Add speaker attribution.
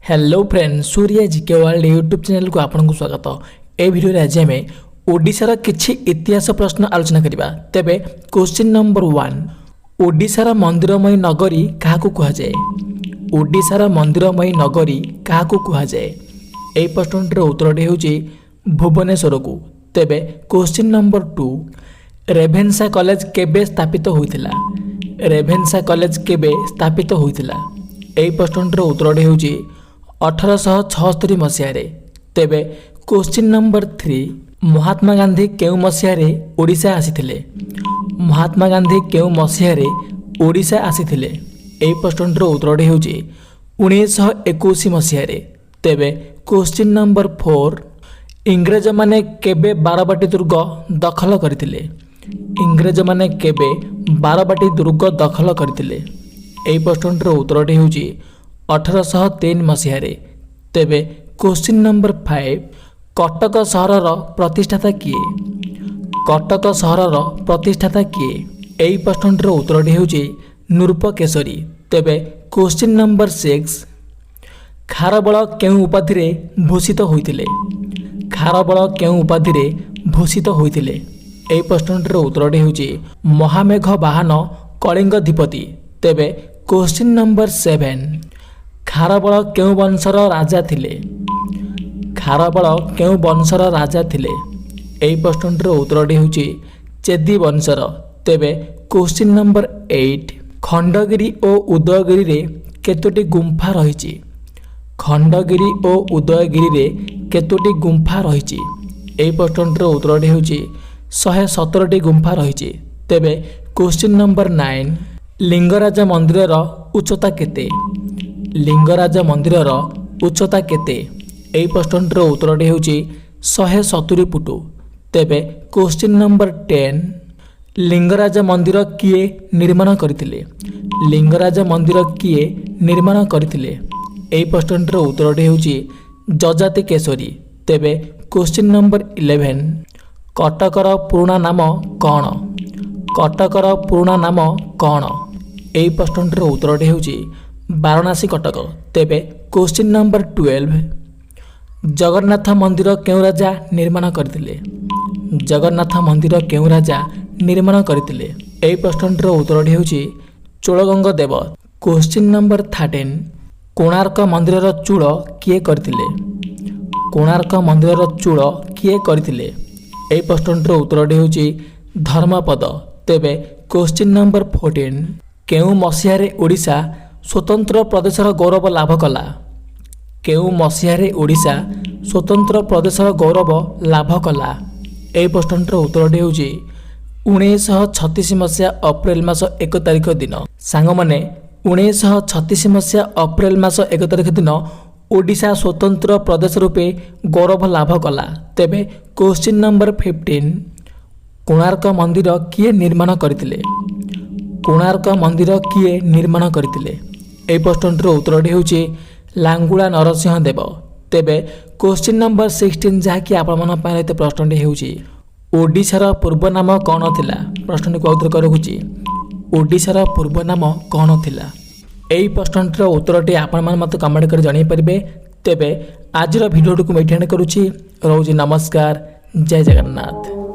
Speaker 1: Hello friend, Surya GK world YouTube ଚ୍ୟାନେଲକୁ ଆପଣଙ୍କୁ ସ୍ୱାଗତ। ଏହି ଭିଡ଼ିଓରେ ଆଜି ଆମେ ଓଡ଼ିଶାର କିଛି ଇତିହାସ ପ୍ରଶ୍ନ ଆଲୋଚନା କରିବା। ତେବେ କ୍ୱେଶ୍ଚିନ୍ ନମ୍ବର 1, ଓଡ଼ିଶାର ମନ୍ଦିରମୟୀ ନଗରୀ କାହାକୁ କୁହାଯାଏ? ଓଡ଼ିଶାର ମନ୍ଦିରମୟୀ ନଗରୀ କାହାକୁ କୁହାଯାଏ? ଏହି ପ୍ରଶ୍ନଟିର ଉତ୍ତରଟି ହେଉଛି ଭୁବନେଶ୍ୱରକୁ। ତେବେ କ୍ୱେଶ୍ଚିନ୍ ନମ୍ବର 2, ରେଭେନ୍ସା କଲେଜ କେବେ ସ୍ଥାପିତ ହୋଇଥିଲା? ରେଭେନ୍ସା କଲେଜ କେବେ ସ୍ଥାପିତ ହୋଇଥିଲା? ଏହି ପ୍ରଶ୍ନଟିର ଉତ୍ତରଟି ହେଉଛି 1876 ମସିହାରେ। ତେବେ କ୍ୱେଶ୍ଚିନ୍ ନମ୍ବର 3, ମହାତ୍ମା ଗାନ୍ଧୀ କେଉଁ ମସିହାରେ ଓଡ଼ିଶା ଆସିଥିଲେ? ମହାତ୍ମା ଗାନ୍ଧୀ କେଉଁ ମସିହାରେ ଓଡ଼ିଶା ଆସିଥିଲେ? ଏହି ପ୍ରଶ୍ନଟିର ଉତ୍ତରଟି ହେଉଛି 1921 ମସିହାରେ। ତେବେ କ୍ୱେଶ୍ଚିନ୍ ନମ୍ବର 4, ଇଂରେଜମାନେ କେବେ ବାରବାଟୀ ଦୁର୍ଗ ଦଖଲ କରିଥିଲେ? ଇଂରେଜମାନେ କେବେ ବାରବାଟୀ ଦୁର୍ଗ ଦଖଲ କରିଥିଲେ? ଏହି ପ୍ରଶ୍ନଟିର ଉତ୍ତରଟି ହେଉଛି 1803 ମସିହାରେ। ତେବେ କ୍ୱେଶ୍ଚିନ୍ ନମ୍ବର 5, କଟକ ସହରର ପ୍ରତିଷ୍ଠାତା କିଏ? କଟକ ସହରର ପ୍ରତିଷ୍ଠାତା କିଏ? ଏହି ପ୍ରଶ୍ନଟିର ଉତ୍ତରଟି ହେଉଛି ନୃପକେଶରୀ। ତେବେ କ୍ୱେଶ୍ଚିନ୍ ନମ୍ବର 6, ଖାରବେଳ କେଉଁ ଉପାଧିରେ ଭୂଷିତ ହୋଇଥିଲେ? ଖାରବେଳ କେଉଁ ଉପାଧିରେ ଭୂଷିତ ହୋଇଥିଲେ? ଏହି ପ୍ରଶ୍ନଟିର ଉତ୍ତରଟି ହେଉଛି ମହାମେଘ ବାହନ କଳିଙ୍ଗଧିପତି। ତେବେ କ୍ୱେଶ୍ଚିନ୍ ନମ୍ବର 7, ଖାରବେଳ କେଉଁ ବଂଶର ରାଜା ଥିଲେ? ଖାରବେଳ କେଉଁ ବଂଶର ରାଜା ଥିଲେ? ଏହି ପ୍ରଶ୍ନଟିର ଉତ୍ତରଟି ହେଉଛି ଚେଦି ବଂଶର। ତେବେ କ୍ୱେଶ୍ଚିନ୍ ନମ୍ବର 8, ଖଣ୍ଡଗିରି ଓ ଉଦୟଗିରିରେ କେତୋଟି ଗୁମ୍ଫା ରହିଛି? ଖଣ୍ଡଗିରି ଓ ଉଦୟଗିରିରେ କେତୋଟି ଗୁମ୍ଫା ରହିଛି? ଏହି ପ୍ରଶ୍ନଟିର ଉତ୍ତରଟି ହେଉଛି 117ଟି ଗୁମ୍ଫା ରହିଛି। ତେବେ କ୍ୱେଶ୍ଚିନ୍ ନମ୍ବର 9, ଲିଙ୍ଗରାଜ ମନ୍ଦିରର ଉଚ୍ଚତା କେତେ? ଲିଙ୍ଗରାଜ ମନ୍ଦିରର ଉଚ୍ଚତା କେତେ? ଏହି ପ୍ରଶ୍ନଟିର ଉତ୍ତରଟି ହେଉଛି 170 ଫୁଟ। ତେବେ କ୍ୱେଶ୍ଚିନ୍ ନମ୍ବର 10, ଲିଙ୍ଗରାଜ ମନ୍ଦିର କିଏ ନିର୍ମାଣ କରିଥିଲେ? ଲିଙ୍ଗରାଜ ମନ୍ଦିର କିଏ ନିର୍ମାଣ କରିଥିଲେ? ଏହି ପ୍ରଶ୍ନଟିର ଉତ୍ତରଟି ହେଉଛି ଯଯାତି କେଶରୀ। ତେବେ କ୍ୱେଶ୍ଚିନ୍ ନମ୍ବର 11, କଟକର ପୁରୁଣା ନାମ କ'ଣ? କଟକର ପୁରୁଣା ନାମ କ'ଣ? ଏହି ପ୍ରଶ୍ନଟିର ଉତ୍ତରଟି ହେଉଛି ବାରଣାସୀ କଟକ। ତେବେ କ୍ୱେଶ୍ଚିନ୍ ନମ୍ବର 12, ଜଗନ୍ନାଥ ମନ୍ଦିର କେଉଁ ରାଜା ନିର୍ମାଣ କରିଥିଲେ? ଜଗନ୍ନାଥ ମନ୍ଦିର କେଉଁ ରାଜା ନିର୍ମାଣ କରିଥିଲେ? ଏହି ପ୍ରଶ୍ନଟିର ଉତ୍ତରଟି ହେଉଛି ଚୋଡ଼ଗଙ୍ଗ ଦେବ। କ୍ୱେଶ୍ଚିନ୍ ନମ୍ବର 13, କୋଣାର୍କ ମନ୍ଦିରର ଚୂଳ କିଏ କରିଥିଲେ? କୋଣାର୍କ ମନ୍ଦିରର ଚୂଳ କିଏ କରିଥିଲେ? ଏହି ପ୍ରଶ୍ନଟିର ଉତ୍ତରଟି ହେଉଛି ଧର୍ମପଦ। ତେବେ କ୍ୱେଶ୍ଚିନ୍ ନମ୍ବର 14, କେଉଁ ମସିହାରେ ଓଡ଼ିଶା ସ୍ୱତନ୍ତ୍ର ପ୍ରଦେଶର ଗୌରବ ଲାଭ କଲା? କେଉଁ ମସିହାରେ ଓଡ଼ିଶା ସ୍ୱତନ୍ତ୍ର ପ୍ରଦେଶର ଗୌରବ ଲାଭ କଲା? ଏହି ପ୍ରଶ୍ନଟିର ଉତ୍ତରଟି ହେଉଛି 1936 ମସିହା ଅପ୍ରିଲ ମାସ 1 ତାରିଖ ଦିନ। ସାଙ୍ଗମାନେ, 1936 ମସିହା ଅପ୍ରିଲ ମାସ 1 ତାରିଖ ଦିନ ଓଡ଼ିଶା ସ୍ୱତନ୍ତ୍ର ପ୍ରଦେଶ ରୂପେ ଗୌରବ ଲାଭ କଲା। ତେବେ କ୍ୱେଶ୍ଚିନ୍ ନମ୍ବର 15, କୋଣାର୍କ ମନ୍ଦିର କିଏ ନିର୍ମାଣ କରିଥିଲେ? କୋଣାର୍କ ମନ୍ଦିର କିଏ ନିର୍ମାଣ କରିଥିଲେ? ଏହି ପ୍ରଶ୍ନଟିର ଉତ୍ତରଟି ହେଉଛି ଲାଙ୍ଗୁଳା ନରସିଂହ ଦେବ। ତେବେ କ୍ୱେଶ୍ଚିନ୍ ନମ୍ବର 16, ଯାହାକି ଆପଣମାନଙ୍କ ପାଇଁ ରହିଥିବା ପ୍ରଶ୍ନଟି ହେଉଛି, ଓଡ଼ିଶାର ପୂର୍ବ ନାମ କ'ଣ ଥିଲା? ପ୍ରଶ୍ନଟିକୁ ଆଉଥରେ କରି ରଖୁଛି, ଓଡ଼ିଶାର ପୂର୍ବ ନାମ କ'ଣ ଥିଲା? ଏହି ପ୍ରଶ୍ନଟିର ଉତ୍ତରଟି ଆପଣମାନେ ମୋତେ କମେଣ୍ଟ କରି ଜଣାଇ ପାରିବେ। ତେବେ ଆଜିର ଭିଡ଼ିଓଟିକୁ ମୁଁ ଏଇଠି ଏଣ୍ଡ କରୁଛି। ରହୁଛି, ନମସ୍କାର, ଜୟ ଜଗନ୍ନାଥ।